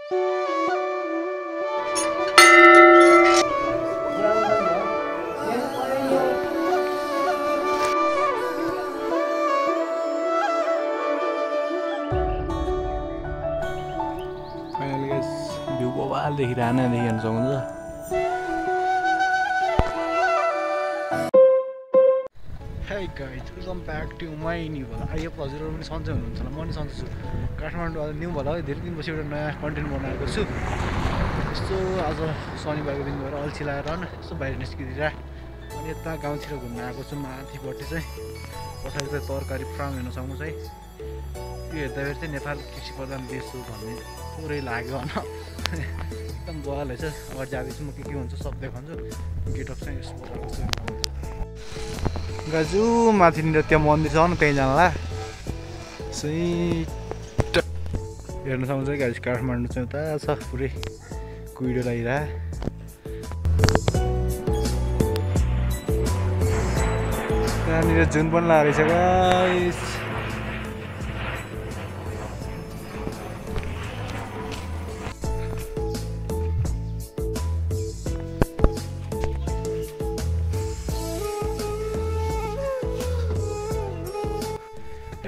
Finally guys, view bawal देखिरहन हेर्न सक्नुहुन्छ। Hey guys, welcome back to my new vlog. I hope हजुरहरु पनि सन्चै हुनुहुन्छ होला। म पनि सन्चै छु। काठमाडौँ आज न्यू भ्लग धेरै दिनपछि एउटा नयाँ कन्टेन्ट बनाएको छु। यस्तो आज शनिबारको दिन भएर अल्छी लागेर न यसो बाहिर निस्किदिएर अनि यता गाउँतिर घुम्न आएको छु। माथिपट्टि चाहिँ पछाडि चाहिँ तरकारी फार्म हेर्न सक्नुहुन्छ है। यो हेर्दाखेरि चाहिँ नेपाल कृषि प्रधान देश हो भन्ने पुरै लाग्यो होइन। एकदम बवाल रहेछ। अगाडि जाँदैछु म के हुन्छ सब देखाउँछु। गेटअप चाहिँ यस्तो भएको छ। गाजु माथिनिर त्यो मन्दिर छ न त्यही जानला हेर्न सक्नुहुन्छ है गाइस। काठमाडौँ चाहिँ उता छ पुरै कुइरो लागिरह। त्यहाँनिर जुन पनि लागेको रहेछ गाइस।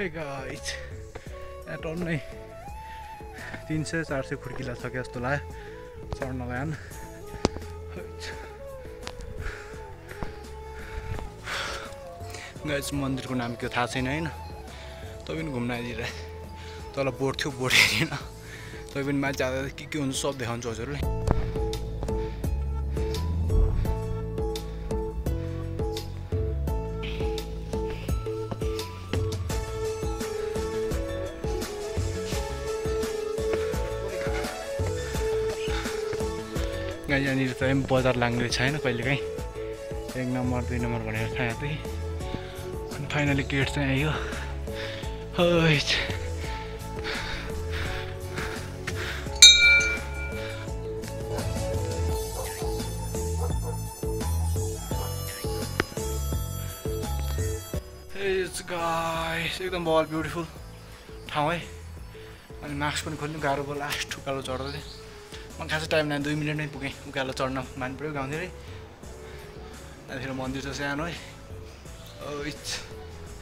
Hey guys, यहाँ टन्नै 300-400 खुड्किला छ क्या जस्तो लाग्यो चढ्नलाई होइन। गाइस मन्दिरको नाम के थाहा छैन होइन। तै पनि घुम्न आइदिएर तल बोर्ड थियो बोर्ड हेरिन। तै पनि माथि जाँदा के हुन्छ सब देखाउँछु हजुरले। यहाँनिर चाहिँ बजार लाग्ने छैन कहिलेकाहीँ 1 नम्बर 2 नम्बर भनेर थाहा थिएँ। अनि फाइनली गेट चाहिँ आयो। गाइस एकदम बल ब्युटिफुल ठाउँ है। अनि मास्क पनि खोल्नु गाह्रो भयो लास्ट उकालो चढ्दै थिएँ। म खासै टाइम लाग्यो 2 मिनटमै पुगेँ उकालो चढ्न मान्नु पऱ्यो गाउँतिरै। त्यहाँदेखि मन्दिर चाहिँ सानो है।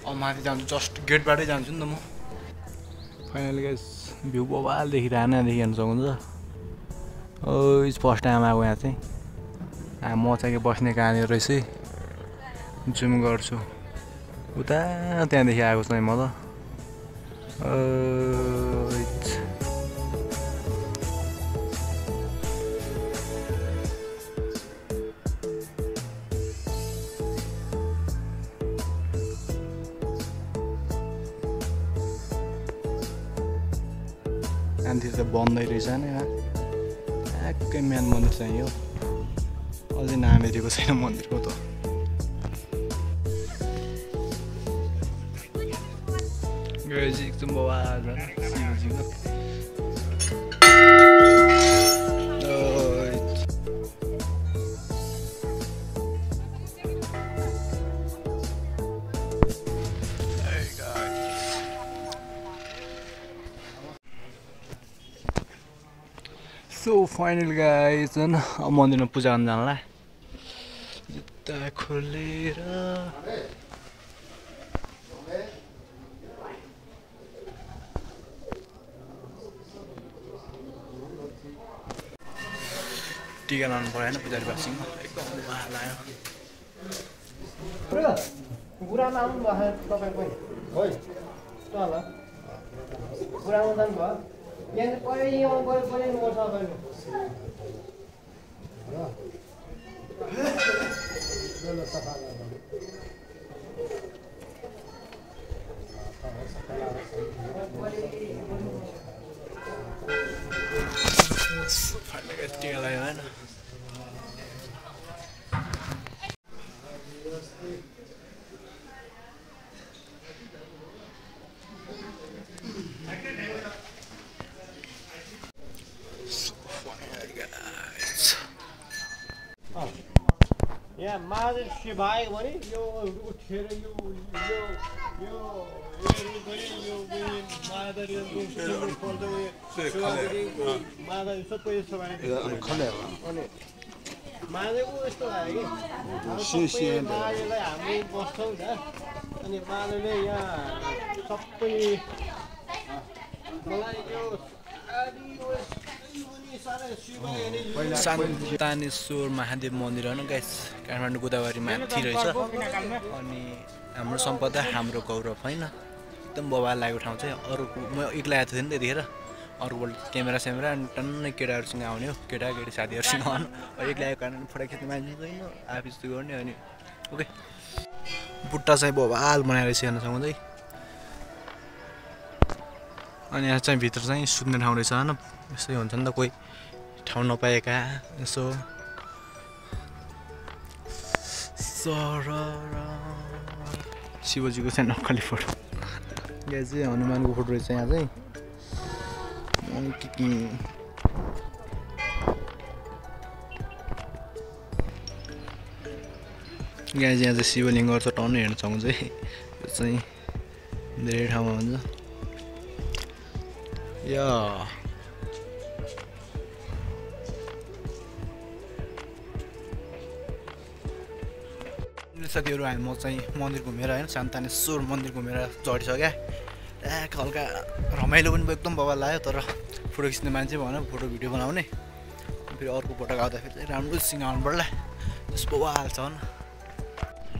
अब माथि जान्छु जस्ट गेटबाटै जान्छु नि त म। फाइनली गाइस भ्यू बवाल देखिरहन हेर्न सक्नुहुन्छ। फर्स्ट टाइम आएको यहाँ चाहिँ। म चाहिँ बस्ने कहाँनिर रहेछ है। जुम गर्छु उता त्यहाँदेखि आएको चाहिँ म त। त्यहाँतिर त बन्दै रहेछ नि यहाँ। ट्याक्कै मेन मन्दिर चाहिँ यो। अझै नाम हेरेको छैन मन्दिरको त। एकदम बवाल शिवजीको। सो फाइनल गाइस होइन मन्दिरमा पूजा गर्न जानला। जुत्ता खोलेर टिका लाउनु पऱ्यो होइन पुजारी बासीमा। एकदम बवाल आयो। गुरामा आउनु भयो तपाईँ पनि है तल गुरामा जानुभयो। यहाँ पहिले यहाँ गएर बनाउनु पर्छ तपाईँले। सफा टिका लगायो होइन। यहाँ माझ सिभायो भने यो उठेर यो मादा सबै यस्तो भयो अनि मादेको यस्तो लाग्यो कि मादेलाई हामी बस्छौँ नि अनि मादेले यहाँ सबै मलाई यो शान्तानेश्वर महादेव मन्दिर होइन गाइस काठमाडौँ गोदावरी माथि रहेछ अनि हाम्रो सम्पदा हाम्रो गौरव होइन एकदम बवाल लागेको ठाउँ चाहिँ अरू म एक्लै आएको थिएँ नि त्यतिखेर अरूबाट क्यामेरा स्यामेरा अनि टन्नै केटाहरूसँग आउने हो केटाकेटी साथीहरूसँग आउनु एक्लै आएको कारण फोटो खिच्ने मान्छे छैन आफै जस्तो गर्ने अनि ओके बुट्टा चाहिँ बवाल बनाएर रहेछ हेर्नसँग चाहिँ अनि यहाँ चाहिँ भित्र चाहिँ सुत्ने ठाउँ रहेछ होइन यस्तै हुन्छ नि त कोही ठाउँ नपाएका यसो शिवजीको चाहिँ नक्कली फोटो यहाँ चाहिँ हनुमानको फोटो रहेछ यहाँ चाहिँ यहाँ चाहिँ शिवलिङ्गहरू चटाउनु हेर्न चाहन्छ चाहिँ यो चाहिँ धेरै ठाउँमा हुन्छ या साथीहरू म चाहिँ मन्दिर घुमेर होइन शान्तानेश्वर मन्दिर घुमेर चढिसक्यो हल्का रमाइलो पनि एकदम बवाल लाग्यो तर फोटो खिच्ने मान्छे भएन फोटो भिडियो बनाउने फेरि अर्को फोटो गाउँदाखेरि चाहिँ राम्रोसँग आउनु पर्ला त्यस बवाल छ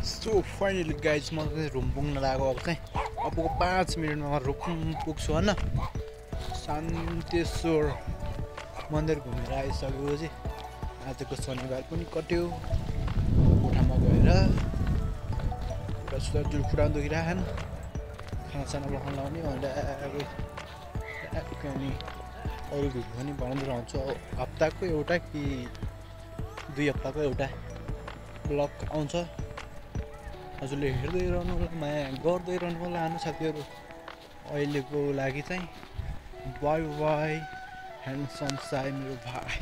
सो फाइनली गाइज म चाहिँ रुम पुग्न लागेको अब चाहिँ अबको 5 मिनटमा रुम पुग्छु होइन शान्तेश्वर मन्दिर घुमेर आइसकेपछि आजको शनिबार पनि कट्यो कोठामा गएर एउटा खुट्टा दुखिरहेन खानासाना पकाउन लाउने अनि अरू भिडियो पनि बनाउँदै रहन्छु हप्ताको एउटा कि 2 हप्ताको एउटा ब्लग आउँछ हजुरले हेर्दै रहनु होला माया गर्दै रहनु होला हाम्रो साथीहरू अहिलेको लागि चाहिँ बाई बाई ह्यान्डसम साई मेरो भाइ